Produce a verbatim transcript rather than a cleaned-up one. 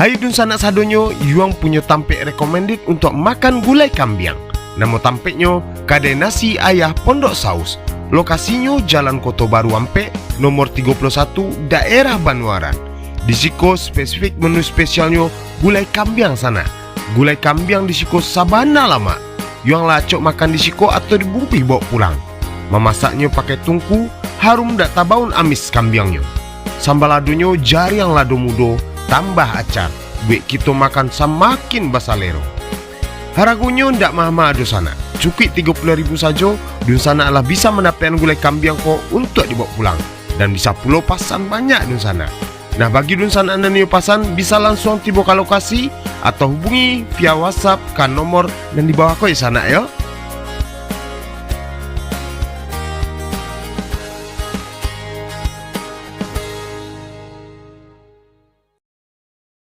Ayo dunsanak sadonyo, Yuang punyo tampek recommended untuak makan gulai kambiang. Namo tampeknyo Kadai Nasi Ayah Pondok Saus. Lokasinyo Jalan Koto Baru Ampek, nomor tigo puluh satu, daerah Banuaran. Di siko spesifik menu spesialnyo gulai kambiang sanak. Gulai kambiang di siko sabana lamak. Yuang lah acok makan di siko atau dibungkuih bawa pulang. Mamasaknyo pakai tungku, harum dak tabaun amis kambiangnyo. Sambaladonyo jariang lado mudo, tambah acar, buek kito makan samakin basalero. Haragonyo ndak maha-maha dunsanak, cukuik tigo puluah ribu sajo, dunsanak lah bisa mandapekkan gulai kambiang ko untuak dibawa pulang, dan bisa pulo pasan banyak dunsanak. Nah, bagi dunsanak nan nio pasan, bisa lansuang tibo ka lokasi, atau hubungi via WhatsApp ka nomor nan di bawah ko yo sanak yo.